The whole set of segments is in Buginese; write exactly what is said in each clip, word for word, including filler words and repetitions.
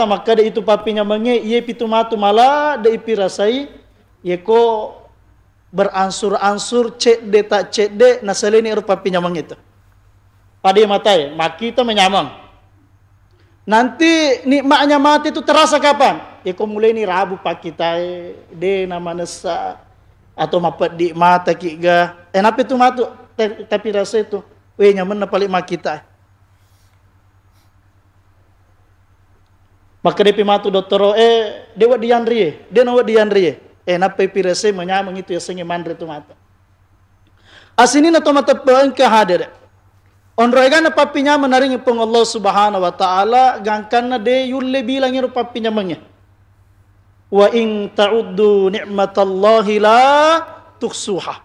Makkeda itu pappinyamengnge, iye pitu matu mala de ipirasai, yeko berangsur-angsur, cedde tak cedde, nasaleni ero pappinyamengnge itu. Pada matae, makkita menyameng. Nanti nikmatnya mati itu terasa kapan? Yeko mulai ni rabu pakkitae, de namanessa, atau mapeddi mata ki ga. Eh, napi tu matu, te-, tapi rasa itu, weh, nyamenna paling makkita. Makkedapi matu dottoro, eh, de wedding yanrie, de na wedding yanrie. Eh, nappai pirasai manyameng itu yasengnge manre tu mata. Asininna to mateppe engka hadere. Onro egana pappinyameng naringi Puang Allah Subhanahu wa Ta'ala, gangkanna de yulle bilang ero pappinyamengnge. Wa in ta'uddu ni'matallahi la tuhsuha.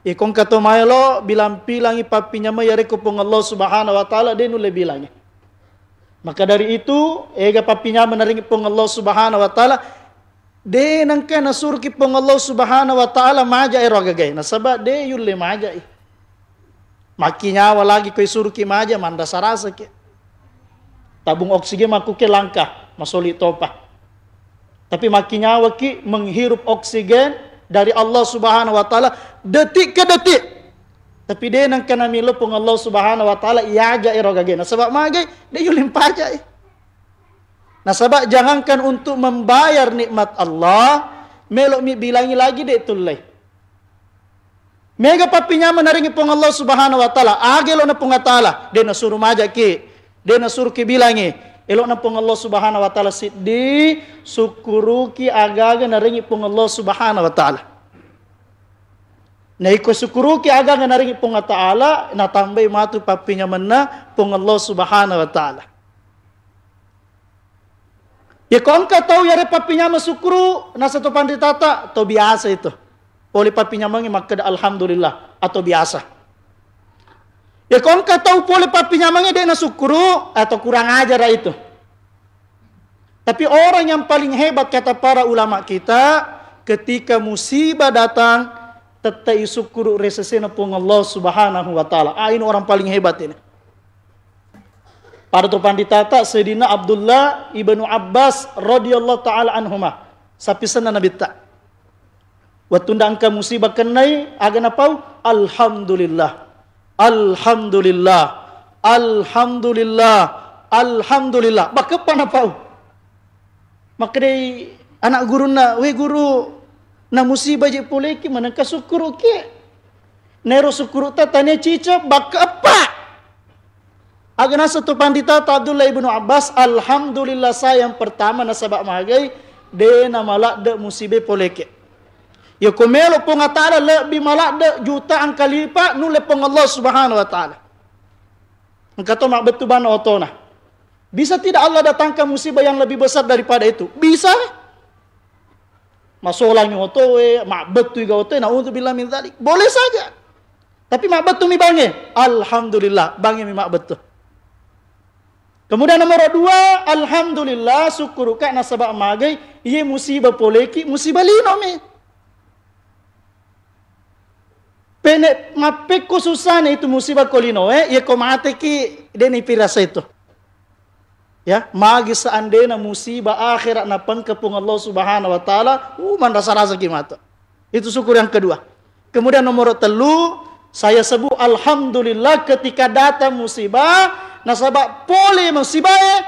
Iko engka to maelo bilang-bilangi pappinyameng yarekko Puang Allah Subhanahu wa Ta'ala, de nulle bilangi. Maka dari itu, ega pappinyameng naringi Puang Allah Subhanahu wa Ta'ala, de nengka nasuruki Puang Allah Subhanahu wa Ta'ala maja ero agagae, nasaba de yulle majai. Makkinyawa lagi ko isuruki maja, manrasa-rasaki. Tabung oksigen makkuke langka, masoli topa. Tapi makkinyawaki menghirup oksigen dari Allah Subhanahu wa Ta'ala detik ke detik. Tapi de nengka namilo Puang Allah Subhanahu wa Ta'ala iyaga ero agagae, nasaba magai, de yulle mpajai. Nasaba jangankan untuk membayar nikmat Allah, melo mi bilangi lagi de tullei. Mega pappinyameng naringi Puang Allah Subhanahu wa Ta'ala, aga elo'na Puang Ta'ala, de nasuru majaki, de nasuruki bilangi, elo'na Puang Allah Subhanahu wa Ta'ala siddi, sukkuruki aga-aga naringi Puang Allah Subhanahu wa Ta'ala. Na iko sukkuruki aga-aga naringi Puang Ta'ala, natambai matu pappinyamenna Puang Allah Subhanahu wa Ta'ala. Yeko engka tau yare pappinyameng sukkuru, nasa to panritata, to biasa itu. Pole pappinyamengnge makkeda alhamdulillah atau biasa. Yeko engka tau pole pappinyamengnge de nasukkuru, atau kurang ajar itu. Tapi orang yang paling hebat kata para ulama kita, ketika musibah datang, tettai sukkuru resesena Puang Allah Subhanahu wa Ta'ala. Ah, ini orang paling hebat ini. Pada to panditata Sayyidina Abdullah ibnu Abbas radhiyallahu ta'ala anhuma. Sappisenna Nabitta. Wettunda engka musibah kennai, aga napau? Alhamdulillah. Alhamdulillah. Alhamdulillah. Alhamdulillah. Bakkeppa napau. Makkedai anak gurunna, "We guru, na musibah je poleki, manengka sukkuruki." Nero sukkurutta tania cicep, bakka eppa. Aga naseng tu pandita ta Abdullah ibnu Abbas, "Alhamdulillah saya yang pertama nasaba magai, de na maladde musibe poleke." Yako melo Puang Allah Ta'ala lebbi maladde jutaan kalipa nulle Puang Allah Subhanahu wa Ta'ala. Engka to mabbettu bana otona. Bisa tidak Allah datangkan musibah yang lebih besar daripada itu? Bisa. Masolangi otoe, mabbettui ga otoe, naudzubillah min dzalik. Boleh saja. Tapi mabbettu mi bange, alhamdulillah, bange mi mabbettu. Kemudian nomor dua, alhamdulillah, sukkuruka nasaba magai, iye musibah poleki, musibah lino mi. Pene mappekko susana itu musibah ko linoe, iye ko mateki, deni pirasa itu. Ya, magi seandainya musibah akhirat napengka Puang Allah Subhanahu wa Ta'ala, uh, manrasa-rasa ki matu. Itu syukur yang kedua. Kemudian nomor telu, saya sebut alhamdulillah ketika datang musibah, nasaba pole musibah, eh,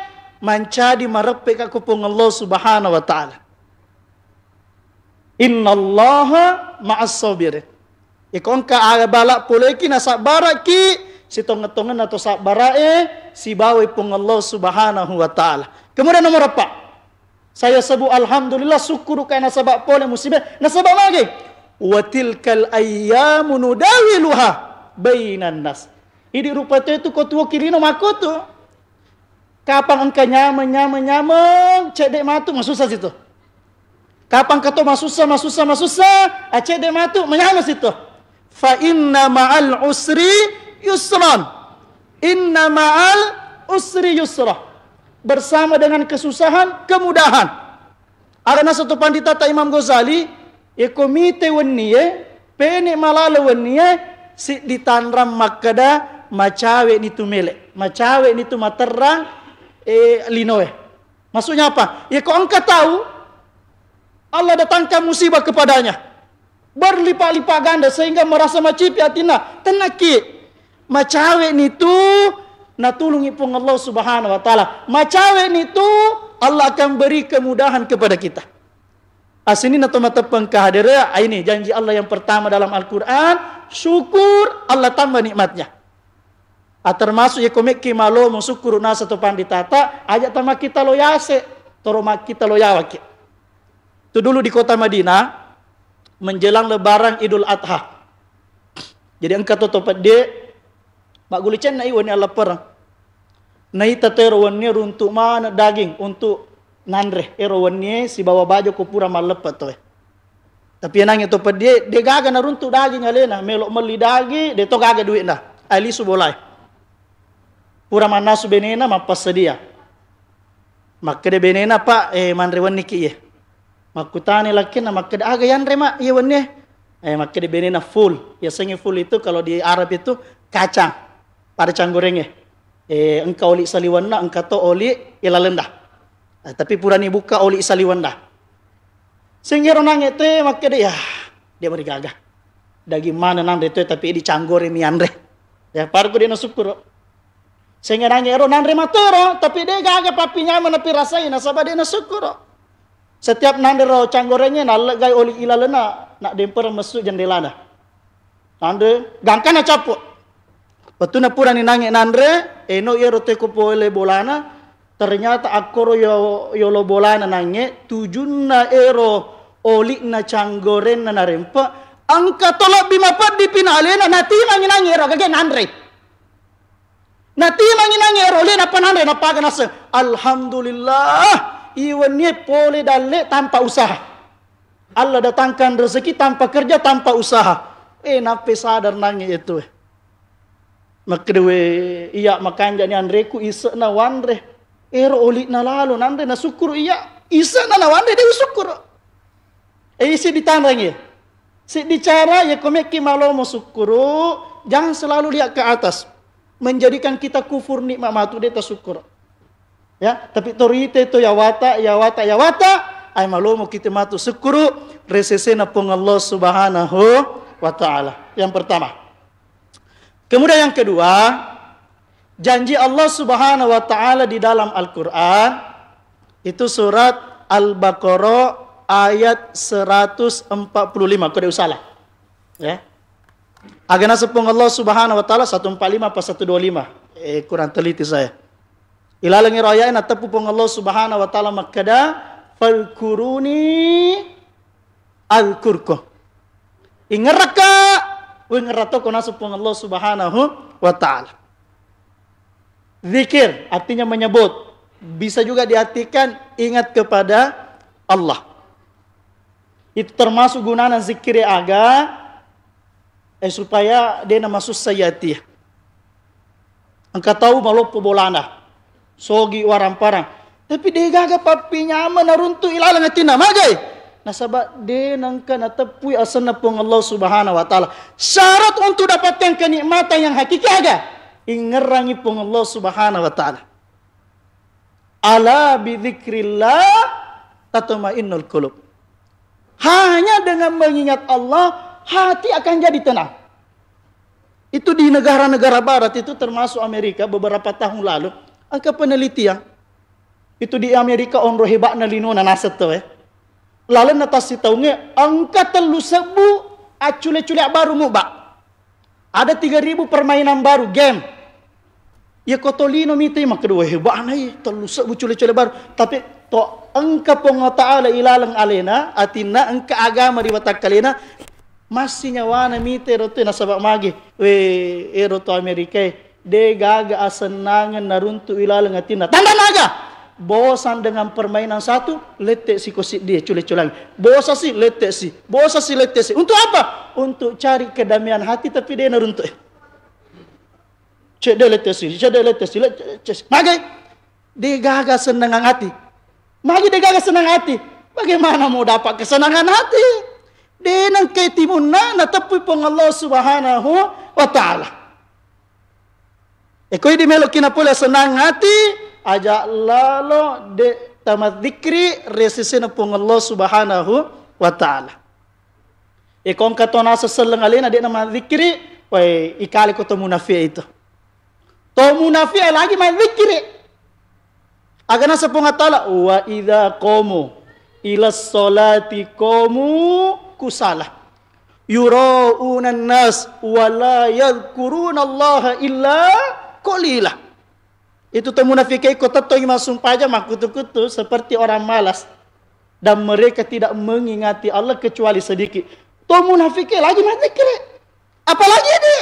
mancadi mareppe ka ku Puang Allah Subhanahu wa Ta'ala. Innallaha ma'as sabirin. Iko engka aga bala poleki nasabbaraki, sitongeng-tongenna to sabbarae sibawai Puang Allah Subhanahu wa Ta'ala. Kemudian nomor empat, saya sebut alhamdulillah, syukur ka nasaba pole musibah, nasaba mage. Wa tilkal ayyamu nudawiluha bainan nas. Idi rupa tu itu ko tuo kilino makotu. Kapang engka nyameng, nyameng, nyameng, cedde matu, masussa situ. Kapang engka to masussa, masussa, masussa, ah, cedde matu, manyameng situ. Fa inna ma'al usri yusran. Inna ma'al usri yusra. Bersama dengan kesusahan, kemudahan. Aga naseng tu pandita ta Imam Ghazali, iko mite wennie, pene malalo wennie, siddi tanrang makkeda, macawe ni tu mele, macawe ni tu materrang, eh, linoe. Maksudnya apa? Ya, kok engka tahu Allah datangkan musibah kepadanya berlipat-lipat ganda sehingga merasa macipi atinna, tennaki. Macawe ni tu natulungi Puang Allah Subhanahu wa Ta'ala. Macawe ni tu Allah akan beri kemudahan kepada kita. Asinina to mateppeng kehadiran, ah, ini janji Allah yang pertama dalam Al-Quran, syukur Allah tambah nikmatnya. Ah, termasuk ya komekki malomo sukkuru nasa to panditata, aja tama kita lo yase, toro ma kita lo yawaki. Itu dulu di kota Madinah, menjelang lebaran Idul Adha. Jadi engka to to pedde, magguli cenna i wenni alleppereng. Naita to ero wenni runtuk maneng daging untuk nanre. Ero wenni sibawa bajo ko pura malleppe to e. Tapi nange to pedde, de gaga naruntuk daging alena, melo melli daging, de to gaga duitna. Ai lisu bolae. Pura mannasu benena, mappassedia. Makkeda benena, "Pak, eh, manre wenni ki iye." Makkutani lakkenna, makkeda, "Aga yanre, Mak, iye wenni e?" Eh, makkeda benena, "Full." Yasengnge full itu kalau di Arab itu kacang. Pada canggorengnge. Eh, engka oli saliwenna, engka to oli ilalenda. Eh, tapi purani buka oli saliwenna. Sehingga ero nange te makkeda, "Ya, de marigaga. Daging mana nanre to, tapi di canggore mi anre." Ya, parku de nasukkuro. Sehingga nange ero nanre matero, tapi de gaga pappinyameng napirasai, nasaba de nasukkuro. Setiap nanre ro canggorengnge, nalleggai oli ilalena, nak dempereng messu jendelana. Nanre, gangkana cappu. Wettunna purani nange nanre, eno iyaro teko pole bolana, ternyata akkoro yo-, yolo bolana nange, tujunna ero oli'na canggorenna narempe, engka to lebbi mapeddi pina alena, natimangi nange ero gage nanre. Natimangi nange ero le, nappa nanre, nappaga naseng, "Alhamdulillah, iwennie pole dalle tanpa usaha. Allah datangkan rezeki tanpa kerja, tanpa usaha." Eh, nappe sadar nange itu. Makkeda, "We, iya makanja ni anreku, ise'na wanre. Ero oli'na lalo nanre, nasukkuru iya. Ise'na nawanre, de usukkuru." Eh, isi ditanrangi. Siddi cara, ya komekki malomo sukkuru, jangan selalu lihat ke atas. Menjadikan kita kufur nikmat matu de tasukkuru. Ya, tapi torite to yawata, yawata, yawata, ai malomo kita matu sukkuru, resesena Puang Allah Subhanahu wa Ta'ala. Yang pertama. Kemudian yang kedua, janji Allah Subhanahu wa Ta'ala di dalam Al-Quran, itu surat Al-Baqarah ayat seratus empat puluh lima, kode usala. Ya. Agana sepung Allah Subhanahu wa Ta'ala satu empat lima apa satu dua lima? Eh, kurang teliti saya. Ilalengi royai nateppu Puang Allah Subhanahu wa Ta'ala makkeda, "Fadhkuruni adhkurkum." Ingerrakka, wingerratoko nasu Puang Allah Subhanahu wa Ta'ala. Zikir artinya menyebut, bisa juga diartikan ingat kepada Allah. Itu termasuk gunana zikir aga, eh, supaya de namasussa yati. Engka tau maloppo bolana, sogi waramparang. Tapi degaga pappinyameng naruntu ilaleng atinna. Magai? Nasaba de nengka nateppui asenna Puang Allah Subhanahu wa Ta'ala. Syarat untuk dapatkan kenikmatan yang hakiki aga? Ingerrangi Puang Allah Subhanahu wa Ta'ala. Ala bidzikrillah tatmainnul qulub. Hanya dengan mengingat Allah, hati akan jadi tenang. Itu di negara-negara barat itu termasuk Amerika beberapa tahun lalu, engka penelitian. Itu di Amerika onro hebatna linona naseng tauwe. Lalenna tassitaungnge engka tellu sebbu accule-cule baru muba. Ada tiga ribu permainan baru, game. Iya ko tolino mita iya makkeda, "Wah, heba'na iya, tellu sebbu cule-cule baru." Tapi to engka Puang Allah Ta'ala ilaleng alena, atinna engka agama ri watakkalena, massi nyawana mita ero tu nasaba magi, we, ero to Amerika e, de gaga asennangeng naruntu ilaleng atinna. Tanda naga! Bosan dengan permainan satu, lette si ko siddi e, cule-culangi. Bosa si, lette si. Bosa si, lette si. Untuk apa? Untuk cari kedamaian hati, tapi de naruntu e. Cedde lette si, cedde lette si, lette si. Magai? De gaga senangan hati. Magi de gaga senang hati? Bagaimana mau dapat kesenangan hati? De nengke timunna nateppui Puang Allah Subhanahu wa Ta'ala. E, ko idi meloki napole senang hati, aja lalo de Tamadzikri ri sesena Puang Allah Subhanahu wa Ta'ala. E, ko engka to naseng selleng alena de'na madzikri, wae, ikale ko to munafi'e itu. To munafi'e lagi madzikri. Aga naseng Puang Allah Ta'ala, "Wa idza qamu ila sholati qamu kusala. Yura'unan nas wa la yadhkurunallaha illa qalila." Itu to munafike ko tettongi massumpajang makkutu-kutu seperti orang malas dan mereka tidak mengingati Allah kecuali sedikit. To munafike lagi madzikri. Apalagi ini?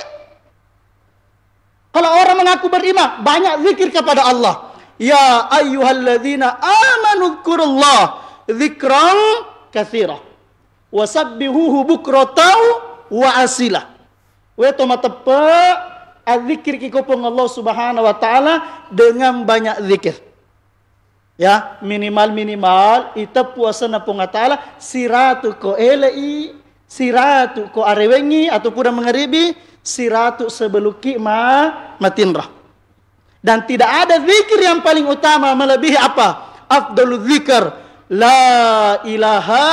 Kalau orang mengaku beriman, banyak zikir kepada Allah. Ya ayyuhalladzina amanu dzkurullah dzikran katsira. Wasabbihuhu bukratan wa asila. We to mateppe, adzikirki ko Puang Allah Subhanahu wa Ta'ala dengan banyak zikir. Ya, minimal-minimal iteppu asenna Puang Allah Ta'ala siratu ko ele'i, siratu ko arewengi atau pura mengeribi, siratu sebelumki ma matinra. Dan tidak ada zikir yang paling utama melebihi apa? Afdalu zikir, la ilaha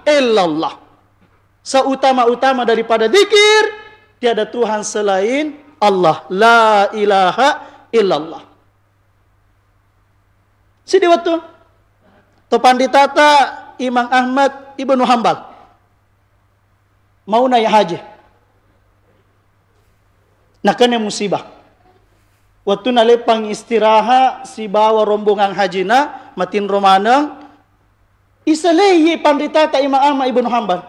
illallah. Seutama-utama daripada zikir, tiada Tuhan selain Allah. La ilaha illallah. Sidi wettu, to panditata Imam Ahmad Ibnu Hambal. Mau naik haji. Nakena musibah. Wettu naleppang istirahat sibawa rombongan hajina, matinro maneng, isalei panditata Imam Ahmad Ibnu Hambal.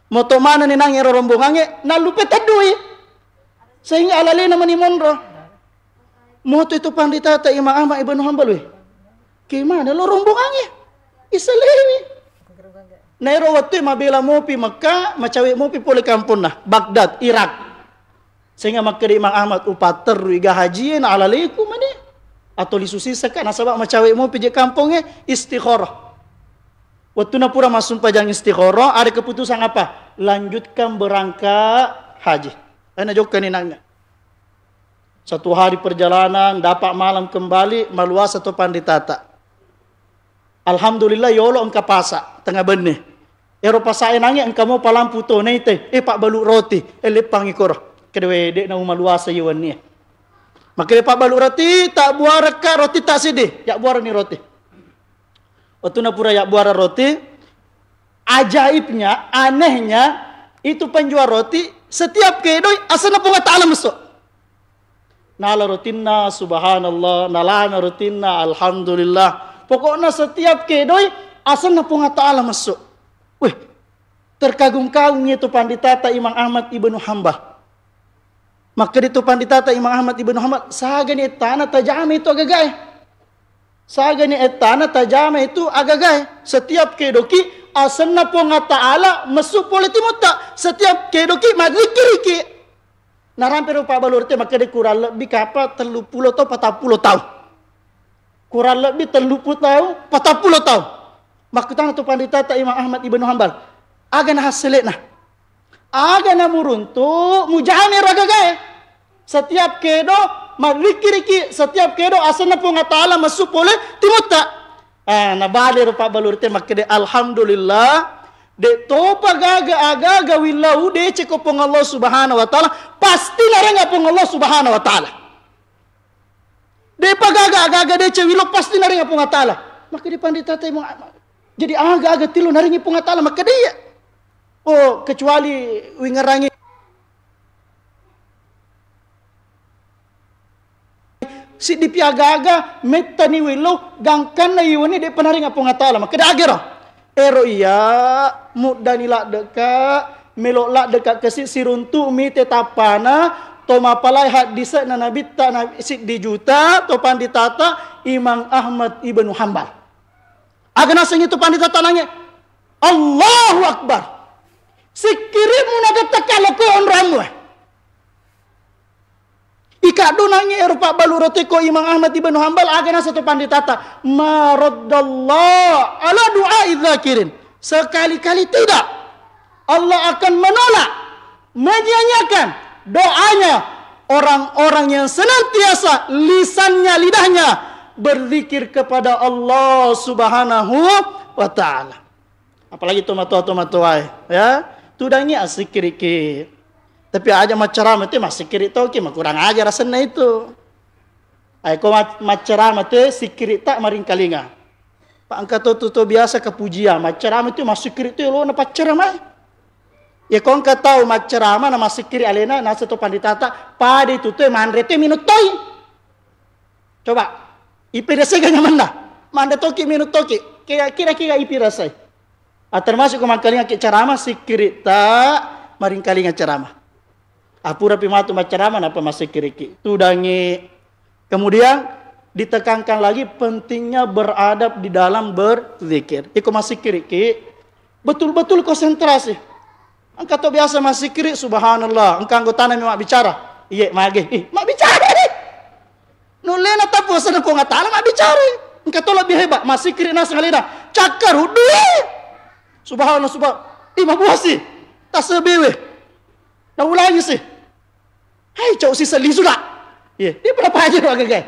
Moto manenni nang ero rombongangnge, nallupe teddui. Sehingga alalena mani monro. Moto itu panditata Imam Ahmad Ibnu Hambal, weh. Kemana lo rombongangnge? Isalewi. Na ero wettu mabela mopi Mekah, macawe mopi pole kamponna, Baghdad, Irak. Sehingga makkeda Imam Ahmad, "Upatterru iga hajie na alaleku mani. Atau lisu sisaka nasaba macawe mopi je kampongnge, istikharah." Wettunna pura massumpajang istikharah, ada keputusan apa? Lanjutkan berangkat haji. Ana jokkani nanya. Satu hari perjalanan, dapat malam kembali, maluasa to panditata. Alhamdulillah, yolo engka pasa, tengnga benne. Ero pasa e nange engka mopa lampu to, naite, eh, pabbalu roti, eh, leppangi koro. Kedewe, de na umaluasa iye wenni e. Makkeda pabbalu roti, tabbuarekka roti tasidi, yabbuarani roti. Wettunna pura yabbuara roti, ajaibnya, anehnya, itu penjual roti, setiap kedoi, asenna Puang Ta'ala messo. Nala rotinna, subhanallah, nalana rotinna, alhamdulillah. Pokokna setiap kedoi, asenna Puang Ta'ala messo. Weh, terkagum-kagum itu panditata Imam Ahmad Ibnu Hambal. Makkeda tu panditata Imam Ahmad Ibnu Hambal, sagani ettana tajama itu agagae. Sagani ettana tajama itu agagae. Setiap kedoki, asenna Puang Ta'ala messu pole timutta. Setiap kedoki, madzikiriki. Narampe ro pabbalu roti makkeda kurang lebbi kapa tellu pulo tau, patappulo tau. Kurang lebbi tellu pulo tau, patappulo tau. Makkutana tu panditata Imam Ahmad Ibnu Hambal, aga nahasselekna? Aga namuruntu mujame ro agagae? Setiap kedo madzikiriki, setiap kedo asenna Puang Ta'ala messu pole timutta. Ah, nabale ro pabbalu roti makkeda, "Alhamdulillah, de topa gaga aga-aga willau deceko Puang Allah Subhanahu wa Ta'ala, pasti narenga Puang Allah Subhanahu wa Ta'ala. Depa gaga aga-aga dece willau, pasti narenga Puang Ta'ala." Makkeda panditata Imam, jadi aga-aga tillo narengi Puang Ta'ala, makkeda iya. Oh, kecuali wingerangi siddi pi aga-aga mettani willau, gangkanna iwenni depa narenga Puang Ta'ala. Makkeda agero. Ero iya, muddani laddeka, melo laddeka kasi siruntu mite tappana, to mapalai haddise'na nabitta na siddi juta, to panditata Imam Ahmad Ibnu Hambal. Aga nasengngi tu panditata nange? Allahu Akbar. Sikkirimmu nagatta kalo ko onroammu e. Ikaddo nangi ero pabbalu roti ko Imam Ahmad Ibnu Hambal, aga naseng to panditata, "Ma raddallah ala du'ai dzakirin." Sekali-kali tidak Allah akan menolak, menyia-nyiakan doanya orang-orang yang senantiasa lisannya, lidahnya berzikir kepada Allah Subhanahu wa Ta'ala. Apalagi tomatoa-tomatoae, ya. Tudangi assikkiriki. Tapi aja maccarama tu massikkiri toki, makurang aja rasenna itu. Ai ko mac-, maccarama tu sikkiri tak maringkalinga. Pak engka to tu to biasa kepujian, maccarama tu massikkiri tu lo na paccaramai. Ya ko engka tau maccarama na massikkiri alena, nasa to panditata, pada itu tu manre tu minum toi. Coba, ipirasai ga nyamanna? Manre toki, minum toki. Kira-kira, kira ipirasai. Ah, termasuk ko mangkalingaki carama, sikkiri ta maringkalinga carama. Ah, pura pi matu maccarama, napa massikkiriki? Tudangi. Kemudian, ditekankan lagi pentingnya beradab di dalam berzikir. Iko massikkiriki, betul-betul konsentrasi. Engka to biasa massikkiri, subhanallah. Engka anggotana memang bicara. Iye, mage. Ih, mabbicara. Nullena tappu asenna Puang Allah Ta'ala mabbicara. Engka to lebih hebat, massikkiri naseng alena. Cakkar, huddu. Subhanallah, subhan-, ih, mabuasi. Tassebewe. Naulangi si. Hai, cau sisa lisu dah. Iya, dia berapa aja doang, guys.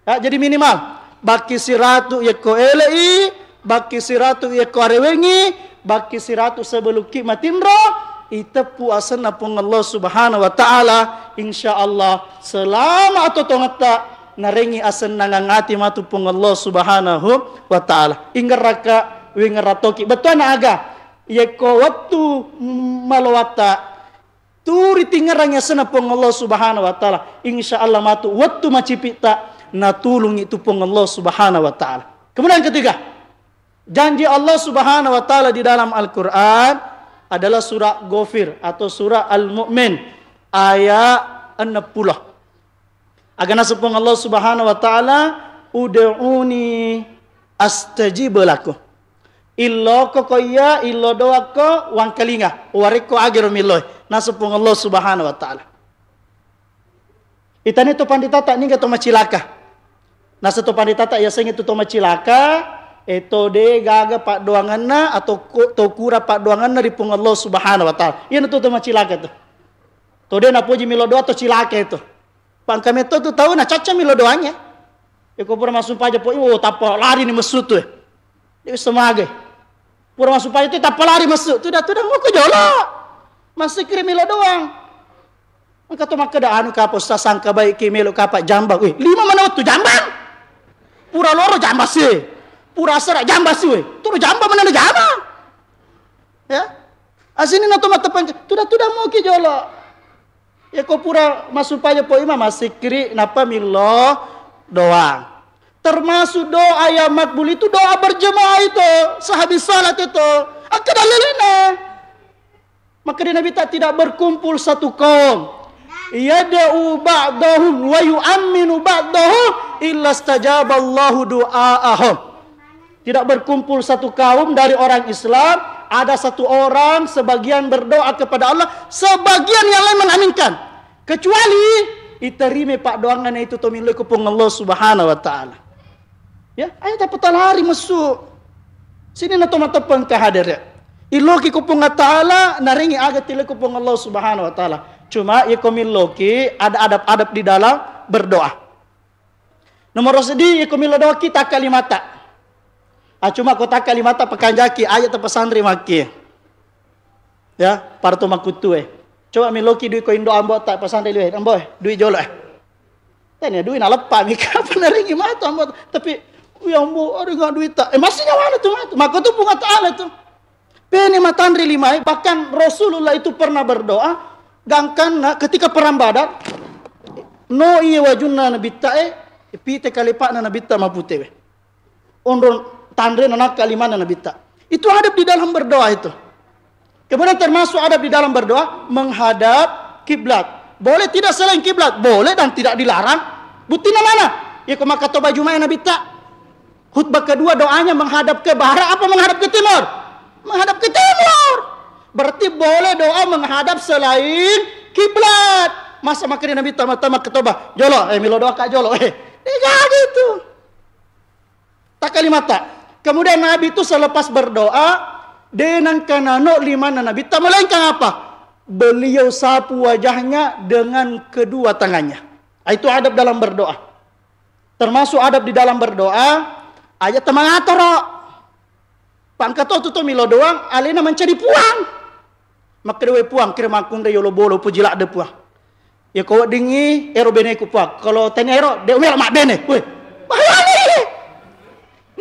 Ya, jadi minimal. Bakki siratu yekko ele'i, bakki siratu yekko arewengi, bakki siratu sebelum ki matinro, iteppu asenna Puang Allah Subhanahu wa Ta'ala, insya Allah, selama atau tongetta, narengi asennangang ati matu Puang Allah Subhanahu wa Ta'ala. Ingerraka, wingeratoki. Betuana aga, yekko wettu malowatta, turi tingerangi asenna Puang Allah Subhanahu wa Ta'ala. Insya Allah matu wettu macipitta natulungi tu Puang Allah Subhanahu wa Ta'ala. Kemudian ketiga, janji Allah Subhanahu wa Ta'ala di dalam Al-Quran adalah surah Ghafir atau surah Al-Mu'min ayat enam puluh. Aga naseng Puang Allah Subhanahu wa Ta'ala, "Ud'uni astajib lakum." Illoko ko iya, illo doakko, wangkalinga, warekko agero milloe. Naseng Puang Allah Subhanahu wa Ta'ala. Itani to panditata, niga to macilaka. Naseng to panditata, yasengnge tu to macilaka, e to de gaga paddoangenna atau ko-, to kura paddoangenna ri Puang Allah Subhanahu wa Ta'ala. Iyana tu to macilaka tu. To de napoji millo doa to cilaka itu. Pangka metto tu tau nacacca millo doangnge. Iko pura massumpaja po, oh, tappa lari ni messu tu, eh. Dia bisa magai. Pura massumpaja tu tappa lari messu. Tuda-tuda moko jolo. Massikiri millo doang. Engka to makkeda anu kapa ustaz sangka baik ki melo kapa jambang. Weh, lima mana wettu jambang? Pura loro jambang si. Pura asara jambang si, weh. Turu jambang mana jambang? Ya. Asini na to matepang. Tuda-tuda moki jolo. Yako pura massumpaja po imang, massikkiri, nappa millo doang. Termasuk doa yang makbul itu doa berjemaah itu, sehabis salat itu. Akkeda lelena. Maka di Nabi tak tidak berkumpul satu kaum. Yad'u ba'dahum wa yu'amminu ba'dahum illa stajaballahu du'aahum. Tidak berkumpul satu kaum dari orang Islam, ada satu orang, sebagian berdoa kepada Allah, sebagian yang lain mengaminkan. Kecuali iterima paddoanna itu tomillo ku Puang Allah Subhanahu wa Ta'ala. Ya, ayo tappa talari messu. Sini na to mateppeng ka hadir ya. Illoki ku Puang Allah Ta'ala, narengi aga tile ku Puang Allah Subhanahu wa Ta'ala. Cuma iko milloki ada adab-adab di dalam berdoa. Nomor seddi, iko millo doaki takkalimata. Ah, cuma ko takkalimata pekanjaki, aja tapasandri makki. Ya, parto makkuttu, eh. Coba milloki dui ko indo ambo tak pasandri liwe, ambo, eh, dui jolo, eh. Tania dui naleppa mi kapan narengi matu ambo. Tapi, ya ambo, ada nggak duit tak? Eh, masih nyawana tu matu. Maka tu Puang Allah Ta'ala tu. Pene matanre limae, bahkan Rasulullah itu pernah berdoa, gangkanna ketika perang Badar, no iye wajunna nabitta e, pite kalepakna nabitta maputewe. Onro tanre nanakka limanna nabitta. Itu adab di dalam berdoa itu. Kemudian termasuk adab di dalam berdoa, menghadap kiblat. Boleh tidak selain kiblat? Boleh dan tidak dilarang. Buktinya mana? Ya, kok maka toba Jumat nabitta. Khutbah kedua doanya menghadap ke barat apa menghadap ke timur? Menghadap ke timur. Berarti boleh doa menghadap selain kiblat. Masa makanya Nabi tama-tama ketoba, jolo, eh, milo doa kak jolo, eh, tidak gitu. Tak kalimat tak. Kemudian Nabi itu selepas berdoa, denang kanano lima Nabi tak melainkan apa? Beliau sapu wajahnya dengan kedua tangannya. Ah, itu adab dalam berdoa. Termasuk adab di dalam berdoa, aja temangatoro. Pangkato tu to milo doang, alena mencari puang. Makkeda, "Wé Puang, kira makkunrai yolo bolo upoji ladde, Puang. Iya ko weddingngi éro bénéku, Puang. Kalau tania éro, dé' umelo mabbéné." Wé, bahaya ni.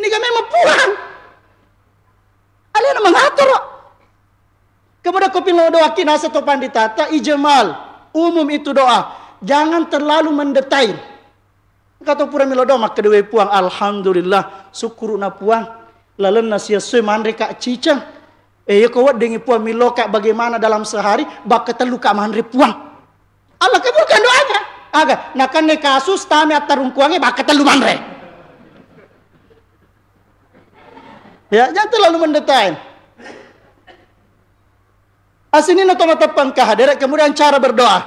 Niga memang Puang. Alena mangatoro. Kemudian ko pilo doa ki nasa to panditata, ijmal, umum itu doa. Jangan terlalu mendetail. Engka to pura milo doa, makkeda, "Wé Puang, alhamdulillah, sukkuru'na Puang, lalenna siessoé manréka ciceng. Eh, iya ko weddingngi Puang miloka bagaimana dalam sehari, bakka telluka manré Puang." Allah kabulkan doanya. Aga, nakenna kasus tame attarungkuangngé bakka tellu manré. Ya, jangan terlalu mendetail. Asininna to mateppeng ka hadere, kemudian cara berdoa.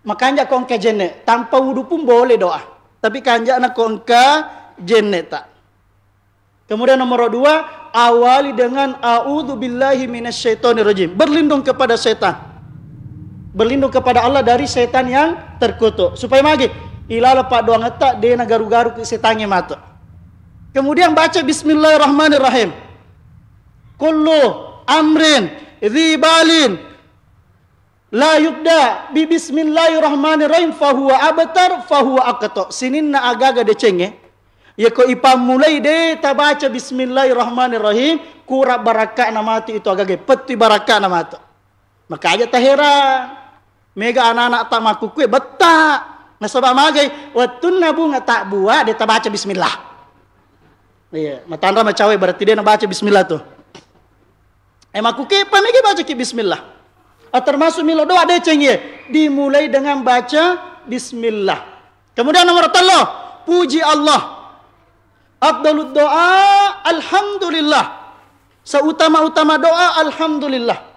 Makanja ko engka jenne, tanpa wudu pun boleh doa. Tapi kanjana ko engka jenne ta. Kemudian nomor dua, awali dengan a'udzu billahi minasyaitonir rajim. Berlindung kepada setan. Berlindung kepada Allah dari setan yang terkutuk. Supaya magi ilala paddoangetta dena garu-garu ki setangnge matu. Kemudian baca bismillahirrahmanirrahim. Kullu amrin dzi balin la yubda bi bismillahirrahmanirrahim fahuwa abtar fahuwa aqta. Sininna agaga decengnge, yako ipammulai de tabaca bismillahirrahmanirrahim, kura barakka'na matu itu agaga, pettui barakka'na matu. Maka aja taherang. Mega anak-anak tak makukkue betta. Nasaba magai, wettunna bunga tak buah, de tabaca bismillah. Iya, matanra macawe berarti de nabaca bismillah tuh. Eh, makkukepa mega baca ki bismillah. Ah, termasuk milo doa deceng ye. Dimulai dengan baca bismillah. Kemudian nomor tello, puji Allah. Afdalud doa, alhamdulillah. Seutama-utama doa, alhamdulillah.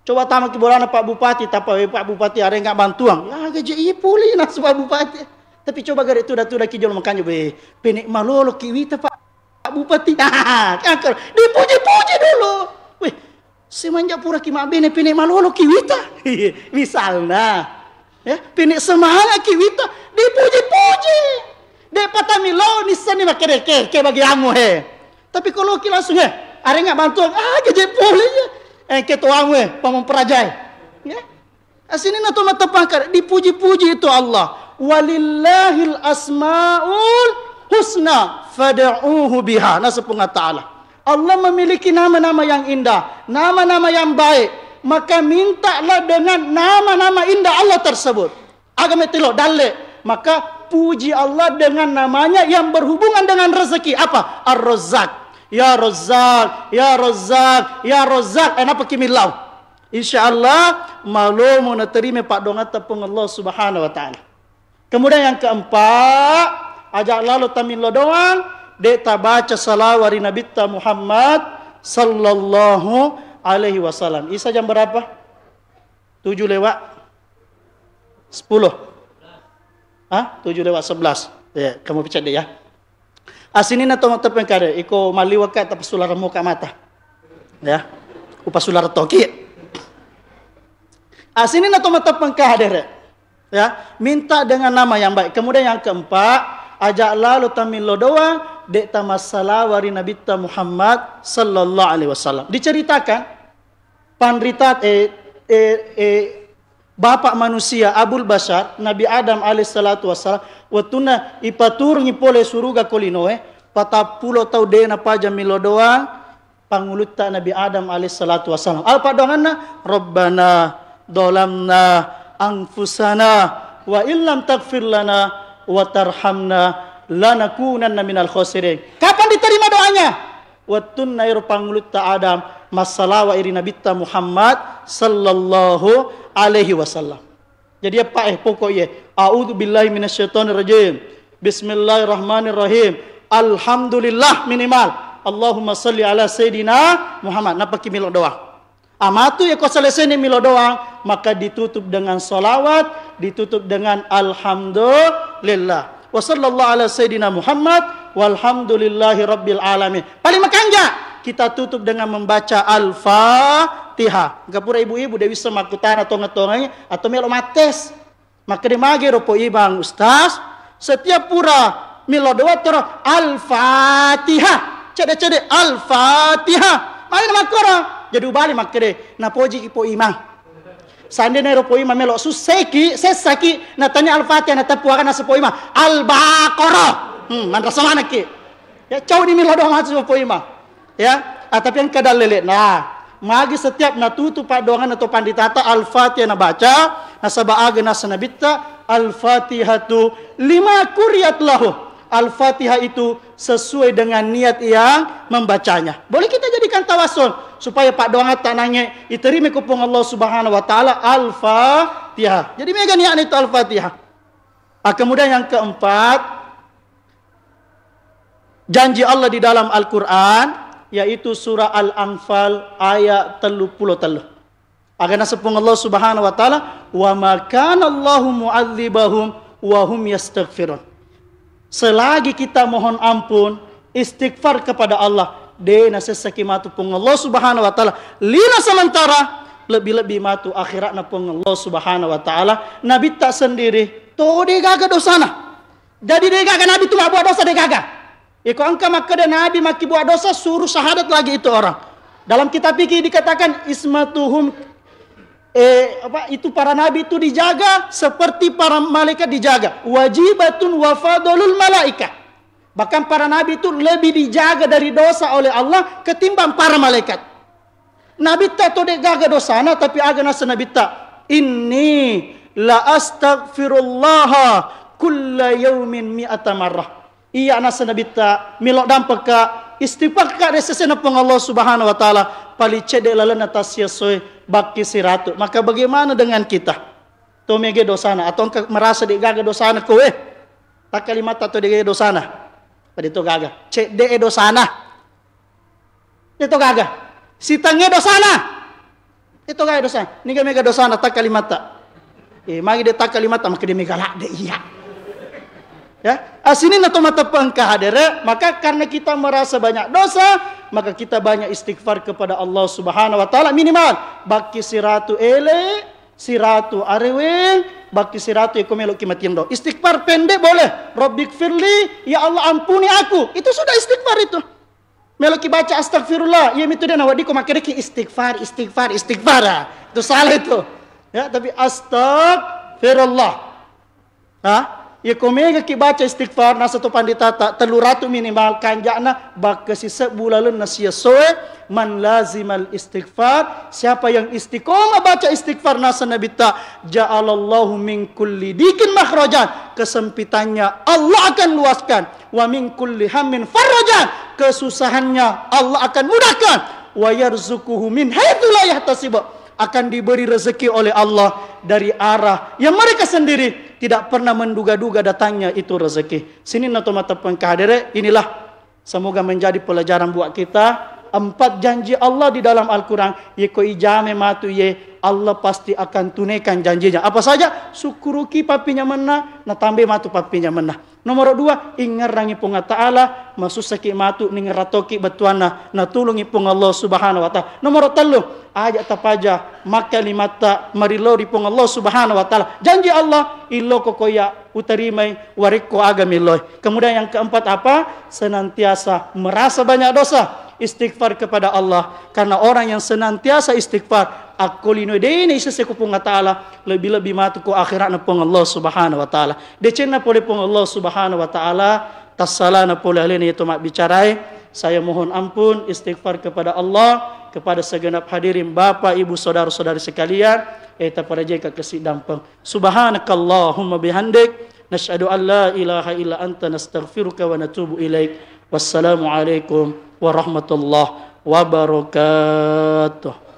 Coba tamaki bolana Pak Bupati, tapa we Pak Bupati, arenga bantuang. Ya, gaji iya puli nasu Pak Bupati. Tapi coba gare tuda-tuda ki jolo makanjo, be, penek malolo ki wita Pak Bupati. Angkar, dipuji-puji dulu. Weh, semenjak pura ki mabene penek malolo ki wita. Misalna, ya, penek semangat ki wita, dipuji-puji. De patami lo nisani makedeke, ke bagi amu he. Tapi kalau ki langsung he, arenga bantuang, ah, gaji puli ya. Eh, ke tuamu he, pamong perajai. Ya. Asini na to matapangkar, dipuji-puji itu Allah. Walillahil asmaul husna fad'uhu biha. Nasa Puang Ta'ala. Allah memiliki nama-nama yang indah, nama-nama yang baik. Maka mintalah dengan nama-nama indah Allah tersebut. Agama telo dalle. Maka puji Allah dengan namanya yang berhubungan dengan rezeki. Apa? Ar-Razzaq. Ya Razzaq, ya Razzaq, ya Razzaq. Eh, napa kimillau? Insya Allah, malomo naterima paddoangatta Puang Allah Subhanahu wa Ta'ala. Kemudian yang keempat, aja lalo tamillo doang, de tabaca salawat ri Nabitta Muhammad sallallahu alaihi wasallam. Isa jam berapa? Tujuh lewat sepuluh. Hah? Tujuh lewat sebelas. Ya, kamu pecah deh ya. Asininna to matepeng kare, iko maliwaka tapasulareng muka mata. Ya. Upasulareng toki. Asininna to matepeng kadere. Ya, minta dengan nama yang baik. Kemudian yang keempat, aja lalo tamillo doang, de tamassalawat ri Nabitta Muhammad sallallahu alaihi wasallam. Diceritakan, panrita, eh, eh, eh, Bapak manusia, Abul Bashar, Nabi Adam alaihissalatu wassalam, wettunna ipaturungi pole suruga ko linoe, patappulo tau de napaja milo doang pangulutta Nabi Adam alaihissalatu wassalam. Apa doanganna? Rabbana dolamna anfusana wa illam taghfir lana wa tarhamna lanakunanna minal khosirin. Kapan diterima doanya? Wettunna ero pangulutta Adam massalawa iri Nabitta Muhammad sallallahu alaihi wasallam. Jadi apa eh pokok ye, a'udzu billahi minasyaitonir rajim. Bismillahirrahmanirrahim. Alhamdulillah minimal. Allahumma salli ala sayyidina Muhammad. Napaki milo doa. Amatu ya ko selesai ni milo doang, maka ditutup dengan salawat, ditutup dengan alhamdulillah. Wa sallallahu ala sayyidina Muhammad walhamdulillahi rabbil alamin. Paling makanja, kita tutup dengan membaca Al-Fatihah. Engka pura ibu-ibu de wissa makkutana tonga-tongai atau melo mattes. Makkeda magi ro po ibang ustaz, Setiap pura melo doa toro Al-Fatihah. Cede-cede Al-Fatihah. Magi na makkoro? Jadi ubali makkede, napojiki Po Imang. Seandainya ero Po Imang melo susseki, sessaki, natanya Al-Fatihah, nateppu aga nasa Po Imang. Al-Baqarah. Hmm, manrasa manekki. Ya, cau di melo doa matu Po Imang. Ya, ah, tapi engka dalle'na. Magi setiap natutu paddoanganna to panditata Al-Fatihah nabaca, nasaba aga nasa Nabitta, "Al-Fatihatu lima quriyat lahu." Al-Fatihah itu sesuai dengan niat yang membacanya. Boleh kita jadikan tawassul supaya paddoangatta nange iterima ku Puang Allah Subhanahu wa Ta'ala. Al-Fatihah. Jadi mega niatnya itu Al-Fatihah. Ah, kemudian yang keempat, janji Allah di dalam Al-Quran, yaitu surah Al-Anfal ayat tellu pulo tellu. Aga nasa Puang Allah Subhanahu wa Ta'ala, "Wa ma kana Allahu mu'adzibahum wa hum yastaghfirun." Selagi kita mohon ampun, istighfar kepada Allah, de nasessaki matu Puang Allah Subhanahu wa Ta'ala. Lino sementara, lebih-lebih matu akhiratna Puang Allah Subhanahu wa Ta'ala. Nabitta sendiri, to de gaga dosana. Jadi, de gaga Nabi tu mabbua dosa, de gaga. Iko engka makkeda Nabi makkibua dosa, suruh syahadat lagi itu orang. Dalam kitab fikih dikatakan, "Ismatuhum," eh, apa, itu para nabi itu dijaga seperti para malaikat dijaga. "Wajibatun wa fadlul malaika." Bahkan para nabi itu lebih dijaga dari dosa oleh Allah ketimbang para malaikat. Nabitta to de gaga dosana, tapi aga nasa Nabitta, "Inni la astaghfirullaha kulla yaumin mi'ata marrah." Iya nasa Nabitta, melo dampekka, istighfarka ri sesena Puang Allah Subhanahu wa Ta'ala, paling cedde lalenna tassiessoe bakki siratu. Maka bagaimana dengan kita? To mega dosana, atau engka merasa de gaga dosana kowe? Takkalimatta to de gaga dosana. Pada to gaga. Cedde dosana. Itu gaga. Sitangnge dosana. Itu gaga dosa. Niga mega dosana takkalimatta. Eh, magi de takkalimatta, maka de mega ladde iya. Ya, asininna to mateppeng hadere, maka karena kita merasa banyak dosa, maka kita banyak istighfar kepada Allah Subhanahu wa Ta'ala minimal bakki siratu ele, siratu areweng, bakki siratu eko meloki matinro. Istighfar pendek boleh. "Rabbighfirli," ya Allah ampuni aku. Itu sudah istighfar itu. Meloki baca astagfirullah, iya mitu de naweddiko makkedaki istighfar, istighfar, istighfar. Ah, itu salah itu. Ya, tapi astagfirullah. Ha? Iya ko megaki baca istighfar, nasa to panditata, tellu ratu minimal, kanja'na bakka sisebbu lalenna siessoe, "Man lazimal istighfar," siapa yang istiqomah baca istighfar, nasa Nabitta, "Ja'alallahu min kulli dikin makhrajan," kesempitannya Allah akan luaskan. "Wa min kulli hammin farrajan," kesusahannya Allah akan mudahkan. "Wa yarzuquhu min haitsu la yahtasib," akan diberi rezeki oleh Allah dari arah yang mereka sendiri tidak pernah menduga-duga datangnya itu rezeki. Sininna to mateppeng hadere, inilah semoga menjadi pelajaran buat kita. Empat janji Allah di dalam Al-Quran, yeko ijame matu ye, Allah pasti akan tunaikan janjinya. Apa saja? Sukkuruki pappinyamenna, natambai matu pappinyamenna. Nomoro dua, ingngerangi Puang Allah Ta'ala, masussaki matu ningngeratoki bettuanna, natulungi Puang Allah Subhanahu wa Ta'ala. Nomoro tellu, aja tapaja makkalimatta marillo ri Puang Allah Subhanahu wa Ta'ala. Janji Allah, illoko koya utarimai warekko aga milloe. Kemudian yang keempat apa? Senantiasa merasa banyak dosa, istighfar kepada Allah. Karena orang yang senantiasa istighfar, akko lino dene isese ku Puang Allah Ta'ala, lebih-lebih matu ko akhiratna Puang Allah Subhanahu wa Ta'ala. Decenna pole Puang Allah Subhanahu wa Ta'ala, tassalana pole alena itu mabbicarae. Saya mohon ampun, istighfar kepada Allah, kepada segenap hadirin, Bapak, Ibu, saudara-saudari sekalian, eh, taparajeka kesi dampeng. Subhanakallahumma bihamdik, nasyhadu an la ilaha illa anta, nastaghfiruka wa natubu ilaik. Wassalamualaikum warahmatullahi wabarakatuh.